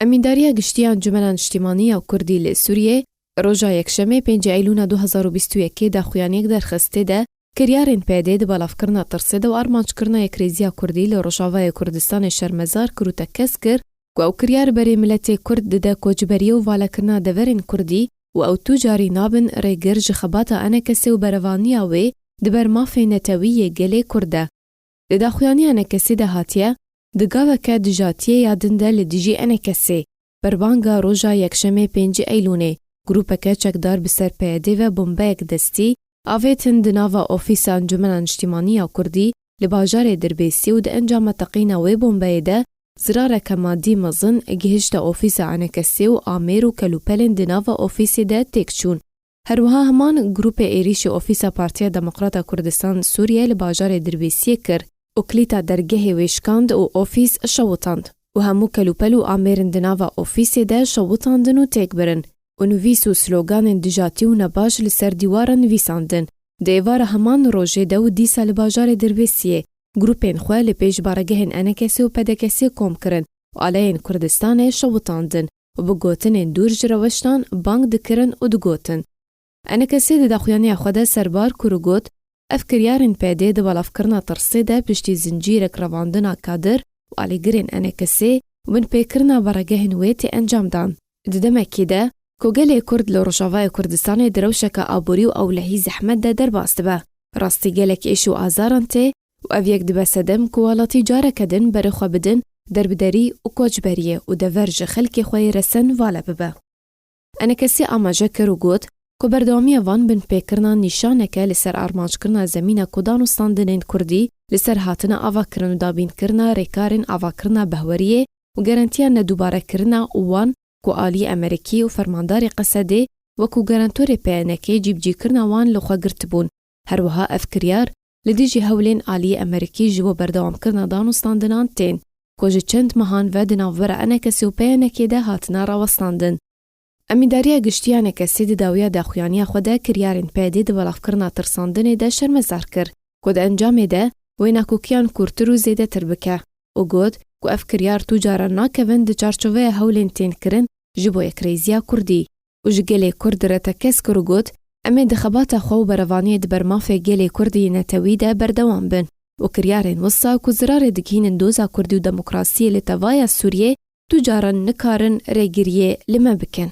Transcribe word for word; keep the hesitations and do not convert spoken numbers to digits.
Emîndariya Giştî ya Encûmena Niştîmanî ya Kurdî li Sûriyê roja Yekşemê pêncî Eylûna du hezar û bîst û yekê daxuyaniyek derxist, tê de kiryarên P Y D'ê di belavkirina tirsê de û armanckirina yekrêziya Kurdî li Rojavayê Kurdistanê şermezar kir û tekez kir ku ew kiryar berê miletê Kurd dide koçberiyê û valekirina deverên Kurdî û ew tu carî nabin rêgir ji xebata ENKSê û berevaniya wê di ber mafê netewî yê gelê Kurd de. Di daxuyaniya ENKSê de hatiye, di gaveke dijatiyê ya din de li dijî ENKSê, berbanga roja Yekşemê pêncî Eylûnê, grûpeke çekdar bi ser P Y D'ê ve bombeyek destî avêtin di nava Ofîsa Encûmena Niştîmanî ya Kurdî li bajarê Dirbêsî û di encama teqîna wê bombeyê de zirareke madî mezin gihişte ofîsa ENKSê û amêr û kelûpelên di nava ofîsê de têk çûn. Her wiha heman grûpê êrîşî ofîsa Partiya Demokrata Kurdistan Sûriye li bajarê Dirbêsiyê kir û kilîta dergehê wê şikand û ofîs şewitand û hemû kelûpel û amêrên di nava ofîsê de şewitandin û têk birin û nivîs û sloganên dijatî û nebaş li ser dîwara nivîsandin. Di êvara heman rojê de û dîsa li bajarê Dirbêsiyê grûpên xwe li pêş baregehên ENKSê û PDKSê kom kirin û aleyên Kurdistanê şewitandin û bi gotinên dûr ji rewiştan bang dikirin û digotin, ENKSê di daxuyaniya xwe de serbar kir û got, ev kiryarên P Y D'ê di belavkirina tirsê de piştî zincîrek revandina kadir û alîgirên ENKSê û binpêkirina baregehên wê tê encamdan. Di demekî de ku gelê Kurd li Rojavayê Kurdistanê di rewşeke aborî û ewlehî zehmet de derbas dibe, rastî gelek êş û azaran tê û ev yek dibe sedem ku welatî careke din berê xwe bidin derbiderî û koçberiyê û dever ji xelkê xwe yê resen vala bibe. ENKSê amaje kir û got ku berdewamiya van binpêkirina nîşaneke li ser armanckirina zemîna ku danûstandinên Kurdî li ser hatine avakirin û dabînkirina rêkarên avakirina behweriyê û garantiya nedûbarekirina wan ku aliyê Amerîkî û fermandarê Qesedê wekû garantorê PNKê cîbicîkirina wan li xwe girtibûn. Her wiha ev kiryar li dijî hewlên aliyê Amerîkî ji bo berdewamkirina danûstandinan tên ku ji çend mehan ve di navbera ENKSê û PNKê de hatine rawestandin. Emîndariya Giştî ya ENKSê di dawiya daxuyaniya xwe de kiryarên PYDê di belavkirina tirsandinê de şermezar kir ku di encamê de wê nakokiyan kûrtir û zêdetir bike û got ku ev kiryar tu caran nakevin di çarçoveya hewlên tên kirin ji bo yekrêziya Kurdî û ji gelê Kurd re tekez kir û got, em ê di xebata xwe û berevaniyê di ber mafê gelê Kurd yê netewî de berdewam bin û kiryarên wisa ku zirarê digihînin doza Kurdî û demokrasiyê li tevaya Sûriyê tu caran nikarin rêgiriyê li me bikin.